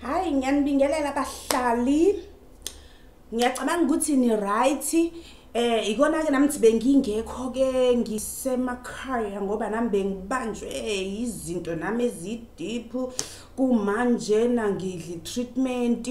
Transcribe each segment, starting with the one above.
Hayi, ngiyanibingelela bahlali. Ngiyacabanga ukuthi ni right. Ikona ke nami bengingekho ke, ngisemakhaya ngoba nami bengibanjwe izinto nami ezi-deep. Kumanje na ngidla treatment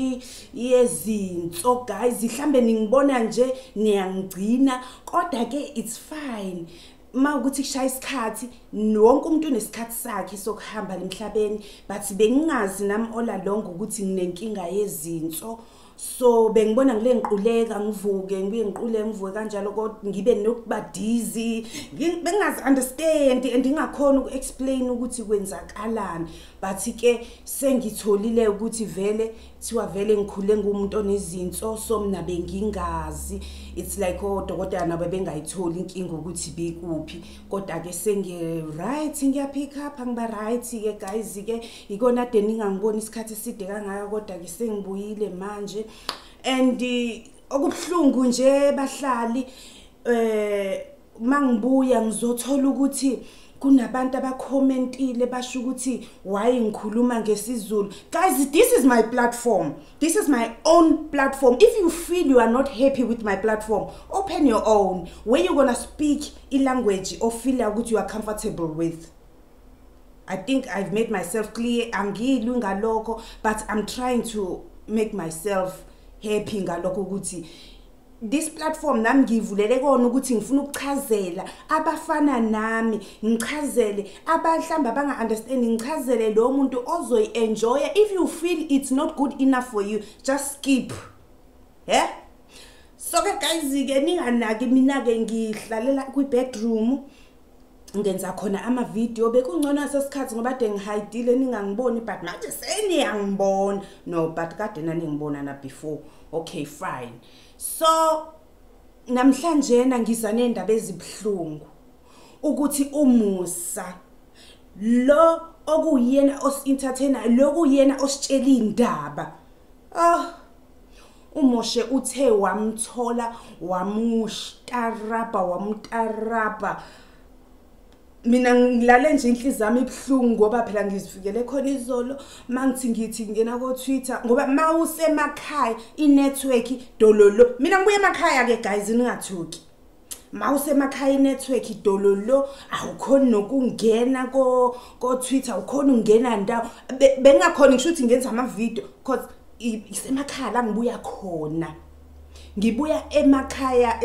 yezinso, guys. Mhlambe ningibona nje niyangigcina, kodwa ke it's fine. Ma ukuthi kushaya isikhathi, wonke umuntu unesikhathi sakhe sokuhamba emhlabeni, but bengingazi nami all along ukuthi nginenkinga yezinso. So bengibona ngile ngiquleka, ngivuke, ngibuye ngiqule, ngivuke kanjalo, kodwa ngibe nokuba dizzy, bengingazi understand and ngingakhona uku-explain ukuthi kwenzakalani. But ke sengitholile ukuthi vele thiwa vele ngikhule ngumuntu onezinso, so mina bengingazi. It's like odokotela nabo bengayitholi inkinga ukuthi bikuphi, kodwa ke sengi right, ngiya-pick up, ngiba right ke, guys. Ke ikona ade ningangiboni isikhathi eside kangaka, kodwa ke sengibuyile manje. And okubuhlungu nje bahlali, mangibuya ngizothola ukuthi kunabantu abakhomentile basho ukuthi why ngikhuluma ngesiZulu. Guys, this is my platform, this is my own platform. If you feel you are not happy with my platform, open your own where you gonna speak i-language or feel ukuthi you are comfortable with. I think I've made myself clear. Angilwi ngalokho, but I'm trying to make myself happy ngalokho ukuthi this platform nami ngivulele kona ukuthi ngifuna ukuchazela abafana nami, ngichazele abahlamba abanga understand, ngichazele lo muntu ozoyi-enjoya. If you feel it's not good enough for you, just skip. Yeah, so ke guys ke ninganaki, mina ke ngihlalela kwi bedroom, ngenza khona ama-video. Bekungcono sesikhathi ngoba kade ngihayidile ningangiboni, but manje seniyangibona. No, but kade naningibona na before. Okay, fine. So namhlanje na ngiza nendaba ezibuhlungu ukuthi uMusa lo okuyena osi-entertainer, lo kuyena ositshela indaba, ah, uMoshe uthe wamthola, wamushtaraba, wamtaraba. Mina ngilale nje inhliziyo yami ibuhlungu ngoba phela ngizifikele khona izolo. Mangithi ngithi ngena ko Twitter, ngoba mawusemakhaya i-network dololo. Mina ngibuye emakhaya ke, guys, ningathuki. Mawusemakhaya i-network dololo, awukhoni nokungena ko Twitter, awukhoni ukungena ndawo. Bengingakhoni ngisho ukuthi ngenza ama video because isemakhaya la ngibuya khona. Ngibuya emakhaya,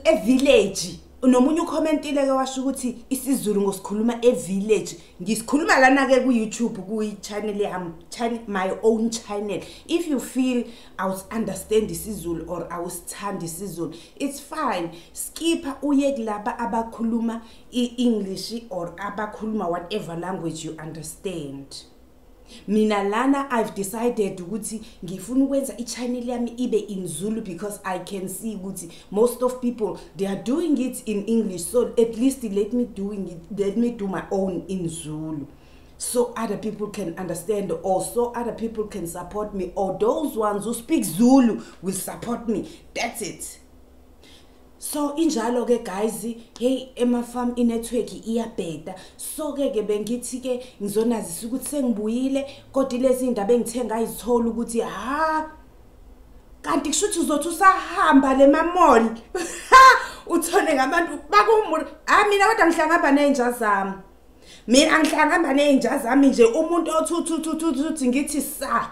e-village. Nomunye ukhomentile ke washo ukuthi isiZulu ngosikhuluma e-village. Ngisikhuluma lana ke ku YouTube, ku channel yami, channel, my own channel. If you feel awus understand isiZulu or awusithandi isiZulu, it's fine, skip uye kulaba abakhuluma i-English or abakhuluma whatever language you understand. Mina lana I've decided ukuthi ngifuna ukwenza i-channel yami ibe in Zulu because I can see ukuthi most of people, they are doing it in English, so at least let me doing it, let me do my own in Zulu so other people can understand or so other people can support me, or those ones who speak Zulu will support me. That's it. So injalo ke, guys. Hey, ema-farm i-network iyabheda. So ke ke bengithi ke ngizonazisa ukuthi sengibuyile, kodwa lezi indaba engithe ngayizithola ukuthi ha, kanti kusho ukuthi uzothi usahamba le ma-mall uthole ngabantu bakumuri. Ah, mina kodwa ngihlangaba nezinja zami, mina ngihlangaba nezinja zami nje. Umuntu othi ngithi sa,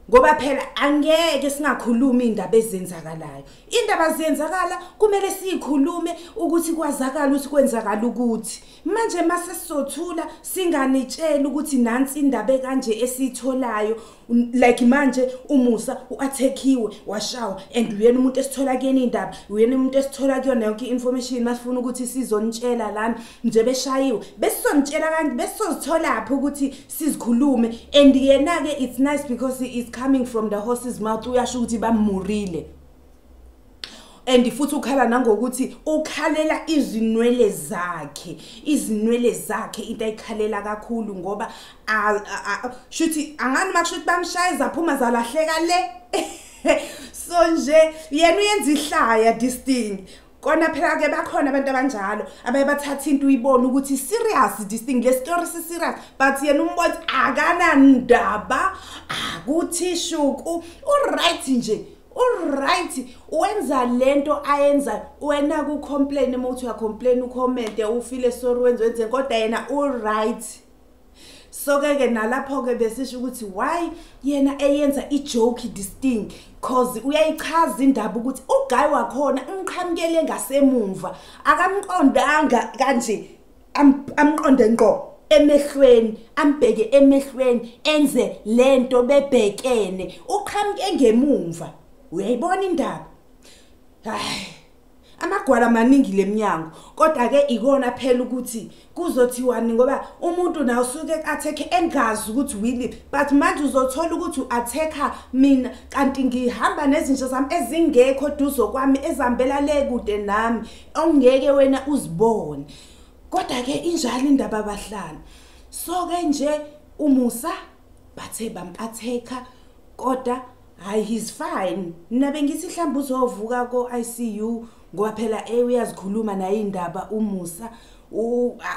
ngoba phela angeke singakhulumi indaba ezenzakalayo. Indaba ziyenzakala, kumele siyikhulume ukuthi kwazakala ukuthi kwenzakala ukuthi manje mase sizothula singanitshela ukuthi nansi indaba ekanje esiyitholayo. Like manje uMusa u-attackiwe, washawa, and uyena umuntu esithola kuyena indaba, uyena umuntu esithola kuyona yonke i-information. Masifuna ukuthi sizonitshela lana nje beshayiwe, besizonitshela kanti besizozitholaphi ukuthi sizikhulume? And yena-ke, it's nice because it's coming from the horse's mouth. Uyasho ukuthi bamurile and futhi ukhala nangokuthi ukhalela izinwele zakhe, izinwele zakhe into ayikhalela kakhulu, ngoba shuthi angani makushuthi bamshaya zaphuma zalahleka le. So nje yena uyenza ihlaya this thing. Kona phela ke bakhona abantu abanjalo abaye bathatha into uyibone ukuthi serious this thing, le story is serious, but yena umbona akanandaba, akuthi shuku, u-right nje, u-right, wenza lento ayenza. Wena ku complain uma uthi uya complain, u-comment, ufile sorry, wenze, kodwa yena u-right. So ke nalapho ke besisho ukuthi why yena eyenza i-joke this thing, cause uyayichaza indaba ukuthi u-guy wakhona umqhamukele ngasemumva, akamqondanga kanje, amqonde ngqo emehlweni, ambheke emehlweni, enze lento bebhekene, uqhamuke ngemumva. Uyayibona indaba? Hayi, amagwala maningi leminyango, kodwa ke ikona phela ukuthi kuzothiwani, ngoba umuntu nawe usuke attack engazi ukuthi will, but manje uzothola ukuthi u-attacka mina kanti ngihamba nezinto zami ezingekho duzo kwami, ezihambela le kude nami, ongeke wena uzibone. Kodwa ke injalo indaba abahlali. So ke nje uMusa bathe bam-attacka, kodwa hayi, he's fine. Mina bengithi mhlawumbe uzovuka ko ICU, ngoba phela uyazikhuluma naye indaba uMusa,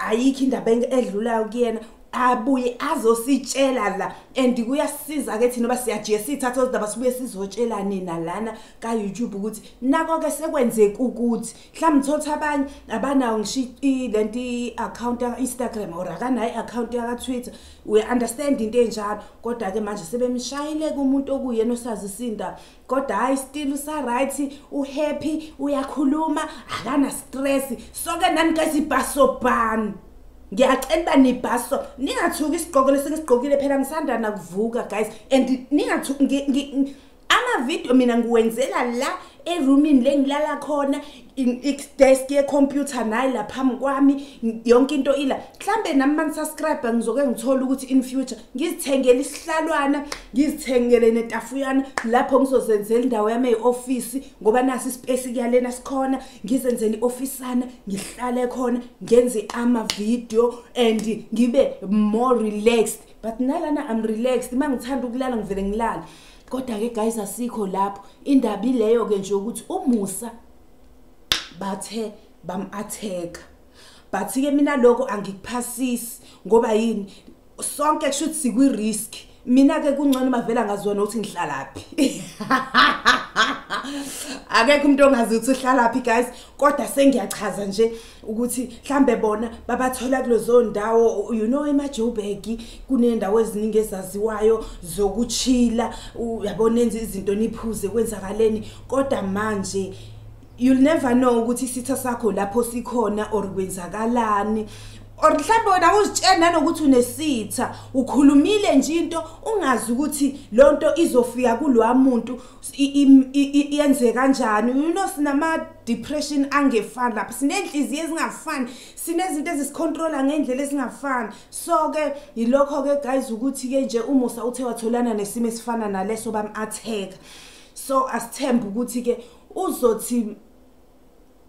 ayikho indaba edlulayo kuyena, abuye azositshela la. And kuyasiza ke thina ngoba siyajiya sithatha izindaba sibuye sizotshela nina lana ka YouTube ukuthi nako ke sekwenzeka ukuthi mhlawumbe uthola abanye abanawo ngisho lento i-account ya Instagram or akanayo i-account ya Twitter, we understand into enjalo. Kodwa ke manje sebemshayile kumuntu okuyena osazisa indaba, kodwa hayi, still usa right, u-happy, uyakhuluma, akana stress. So ke nani guys, ibhasobhani, ngiyacela uba nibhaso, ningathuki isigqoko lesengisigqokile, phela ngisanda nakuvuka guys. And ningathuki, ama-video mina ngiwenzela la erumini le ngilala khona, i-desk ye-computer nayi la phambi kwami, yonke into ila. Mhlambe nami mani-subscribe ngizoke ngithole ukuthi in future ngizithengele isihlalwana, ngizithengele netafuyana lapho ngizozenzela indawo yami eyi-ofisi, ngoba nasi i-space kuyalena sikhona, ngizenzele i-ofisana, ngihlale khona, ngenze ama-video and ngibe more relaxed. But nalana I'm relaxed, uma ngithanda ukulala ngivele ngilala. Kodwa ke guys, asikho lapho, indaba ileyo ke nje ukuthi uMusa bathe bam-attacka, but ke mina lokho angikuphasisi, ngoba yini, sonke kusho ukuthi sikwi-risk. Mina ke kungcono mavela ngazona ukuthi ngihlalaphi, akekho umuntu ongazi ukuthi uhlalaphi guys. Kodwa sengiyachaza nje ukuthi mhlambe bona babathola kulezo ndawo, you know, emaJoburg kunendawo eziningi ezaziwayo zokuchila, uyabona, enza izinto niphuze kwenzakaleni. Kodwa manje you'll never know ukuthi isitha sakho lapho sikhona or kwenzakalani, or mhlawumbe wena uzitshela nanokuthi unesitha, ukhulumile nje into ungazi ukuthi lonto izofika kulowa muntu yenze kanjani. You know, sinama depression angefani lapha, sinenhliziyo ezingafani, sinezinto ezisicontrola ngendlela ezingafani. So ke yilokho ke guys, ukuthi ke nje uMusa uthe watholana nesimo esifana naleso, bam-attack. So asithembe ukuthi ke uzothi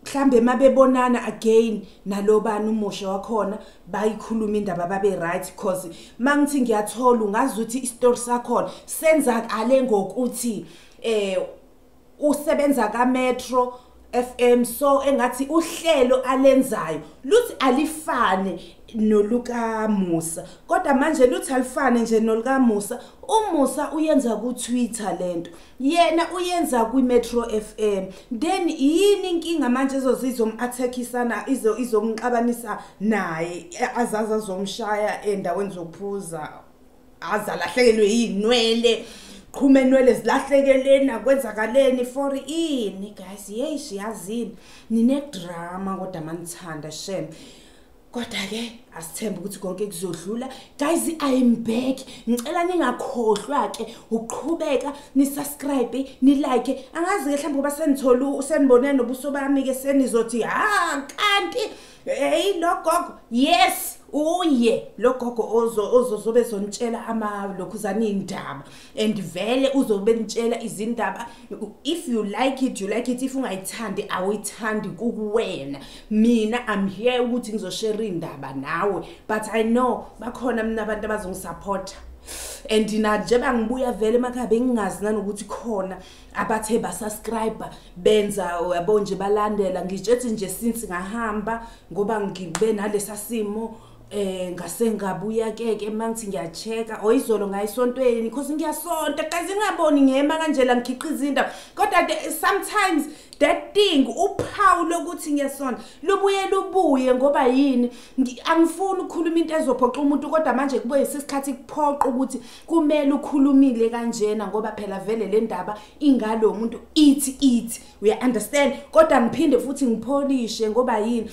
mhlambe mabebonana again nalobani umusha wakhona, bayikhuluma indaba babe right, because mangithi ngiyathola ungazi ukuthi i-story sakhona senzakale ngokuthi usebenza ka Metro FM, so engathi uhlelo alenzayo luthi alifane noluka Musa, kodwa manje luthi alifane nje noluka Musa. uMusa uyenza ku Twitter lento, yena uyenza kwi Metro FM, then yini inkinga manje ezozizom-attackisana, izomxabanisa naye, azaza azomshaya endaweni zokuphuza, azalahlekelwe yinwele, qhume inwele zilahlekeleni, kwenzakaleni for ini guys? Yeyish, yazini nine drama, kodwa manithanda shem. Kodwa ke asithembe ukuthi konke kuzodlula guys. I am back, ngicela ningakhohlwa ke ukuqhubeka ni subscribe, ni like. Angazi ke mhlawumbe ngoba senithola senibone nobuso bami ke senizothi ha kanti hey lo gogo, yes, uye lo gogo ozozobe zonitshela ama lokhuzana indaba, and vele uzobe nitshela izindaba. If you like it, you like it, if ungayithandi awuyithandi, kukuwena. Mina I'm here ukuthi ngizoshare indaba nawe, but I know bakhona mina abantu abazongisupport. And na njengoba ngibuya vele emakhaya, bengingazi nanokuthi khona abathe basubscribe, benza, yabo nje, balandela. Ngitshethi nje since ngahamba, ngoba ngibe nalesa simo, ngase ngabuya ke ke mangithi ngiya-check-a oyizolo ngayisontweni, because ngiyasonta guys, ngingaboni ngema kanje la ngikhiqiza indaba. Kodwa sometimes that thing, uphawu lokuthi ngiyasonta, lubuye lubuye. Ngoba yini? Angifuni ukukhuluma into ezophoqa umuntu, kodwa manje kube isikhathi kuphoqa ukuthi kumele ukhulumile kanjena, ngoba phela vele le ndaba ingalo muntu ithi uya understand. Kodwa ngiphinde futhi ngipholishe, ngoba yini?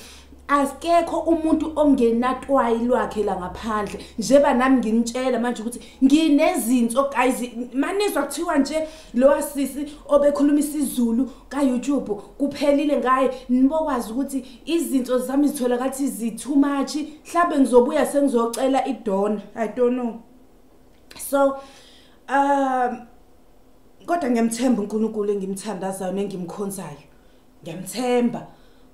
Asikekho umuntu ongenatwayi lwakhe la ngaphandle. Njeba nami nginitshela manje ukuthi nginezinso guys, manizwa kuthiwa nje lo asisi obekhuluma isiZulu ka YouTube kuphelile ngaye, nibokwazi ukuthi izinto zami zitholakala zi too much. Mhlambe ngizobuya sengizocela idonor, I don't know. So kodwa ngiyamthemba uNkulunkulu engimthandazayo nengimkhonzayo, ngiyamthemba,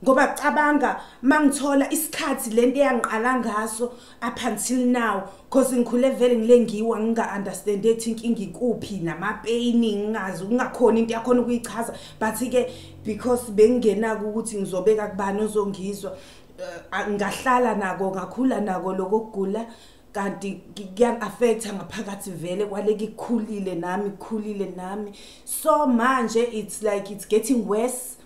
ngoba cabanga mangithola isikhathi lento eyangiqala ngaso up until now, cause ngikhule vele ngilengiwa, nginga understand ethi inkinga ikuphi, nama-pain ngingazi, kungakhona into yakhona ukuyichaza. But ke because bengingenako ukuthi ngizobeka kubani ozongizwa, ngahlala nako, ngakhula nako lokugula, kanti kuyangi-affecta ngaphakathi vele, kwaleke kukhulile nami, kukhulile nami. So manje it's like it's getting worse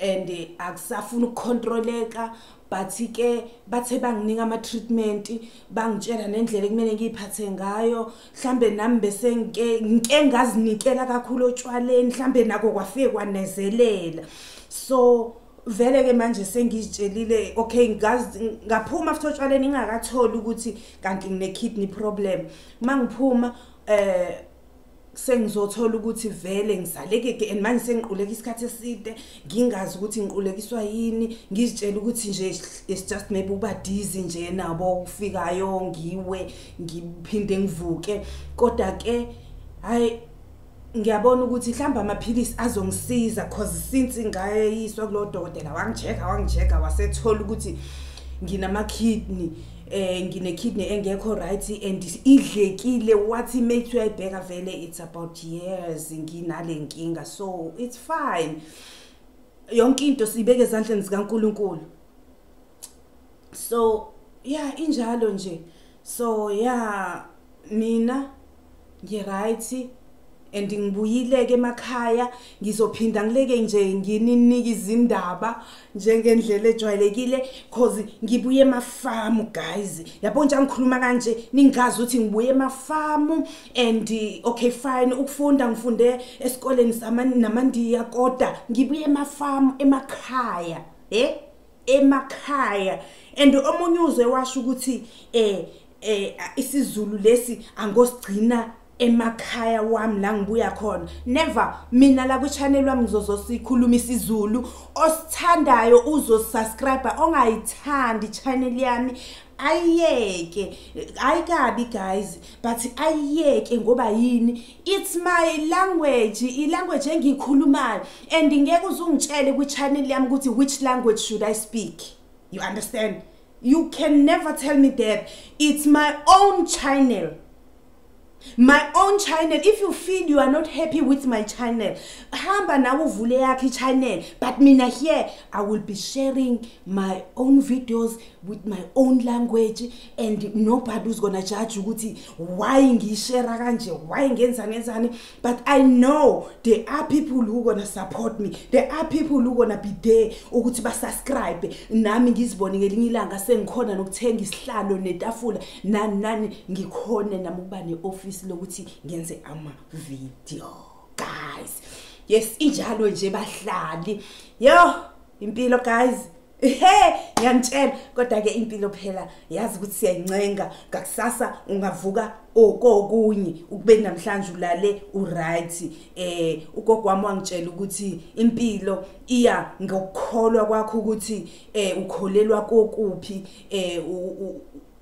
and akusafuna ukucontroleka. But ke bathe banginika ama treatment, bangitshela nendlela ekumele ngiyiphathe ngayo. Mhlambe nami bese ngike ngazinikela kakhulu otshwaleni, mhlambe nako kwafike kwanezelela. So vele ke manje sengizitshelile, okay, ngazi ngaphuma futhi otshwaleni ngingakatholi ukuthi kanti ngine kidney problem. Mangiphuma sengizothola ukuthi vele ngisaleke, and manje sengiquleka isikhathi eside ngingazi ukuthi ngiqulekiswa yini, ngizitshela ukuthi nje it's just maybe uba dizzy nje nabo ufikayo, ngiwe ngiphinde ngivuke. Kodwa ke hayi, ngiyabona ukuthi mhlawumbe amaphilisi azongisiza, cause since ngayiswa kulo dokotela, wangi-check-a, wangi-check-a, wasethola ukuthi nginama kidney, ngine kidney engekho right and idlekile. Wathi mate uyayibheka vele, it's about years nginale nkinga, so it's fine. Yonke into sibeke ezandleni zikaNkuluNkulu. So yeah, injalo nje. So yeah, mina ngi-right and ngibuyile ke emakhaya. Ngizophinda ngileke nje ngininike izindaba njengendlela ejwayelekile, cause ngibuye emafamu guys. Yabo nje ngikhuluma kanje ningazi ukuthi ngibuye emafamu. And okay, fine, ukufunda ngifunde esikoleni namandiya, kodwa ngibuye emafamu, emakhaya, emakhaya. And omunye uzwe washo ukuthi isiZulu lesi angosigcina emakhaya wami la ngibuya khona. Never. Mina la ku channel wami ngizozosikhuluma isiZulu. Osithandayo uzosubscribe, ongayithandi channel yami ayiyeke. Ayikabi guys, but ayiyeke. Ngoba yini? It's my language, i language engiyikhulumayo, and ngeke uzungitshele ku channel yami ukuthi which language should I speak. You understand? You can never tell me that. It's my own channel, my own channel. If you feel you are not happy with my channel, hamba nawe uvule yakhe channel. But mina here I will be sharing my own videos with my own language, and nobody is gonna judge ukuthi why ngishare kanje, why ngenza ngenzani. But I know there are people who gonna support me, there are people who gonna be there ukuthi ba subscribe, nami ngizibone ngelinye ilanga sengikhona nokuthenga isihlalo netafula, nani nani, ngikhone nami ukuba ne-office lokuthi ngenze ama video guys. Yes, injalo nje bahlali. Yo, impilo guys, he, ngiyantshela. Kodwa ke impilo phela yazi ukuthi siyayincenga, ngakusasa ungavuka okokunye ukube namhlanje ulale uright. Ugogo wami wangitshela ukuthi impilo iya ngokukholwa kwakho, ukuthi ukholelwa kokuphi.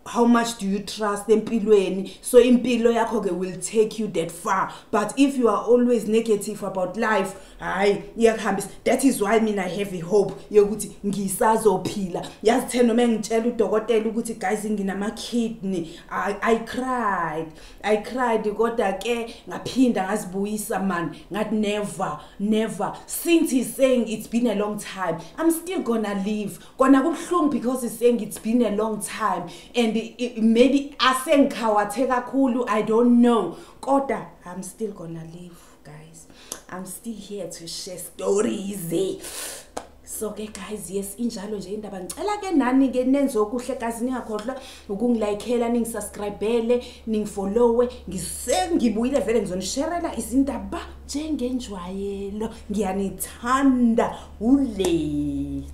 How much do you trust empilweni? So impilo yakho ke will take you that far. But if you are always negative about life, hayi, iyakuhambisa. That is why mina I have a hope yokuthi ngisazophila. Yazi, the noma engitshela udokotela ukuthi, guys, nginama kidney, I cried, I cried. Kodwa ke ngaphinda ngazibuyisa man, ngathi never, never. Since he's saying it's been a long time, I'm still gonna live. Kona kubuhlungu because he's saying it's been a long time and maybe asengikhawathe kakhulu, I don't know, kodwa I'm still gonna live, guys. I'm still here to share stories. So ke guys, yes, injalo nje indaba. Ngicela ke nani ke nenze okuhle, guys. Ningakhohlwa ukungilikela, ningisubscribele, ningifollowe. Ngisengibuyile vele, ngizonisharela izindaba njengenjwayelo. Ngiyanithanda ule.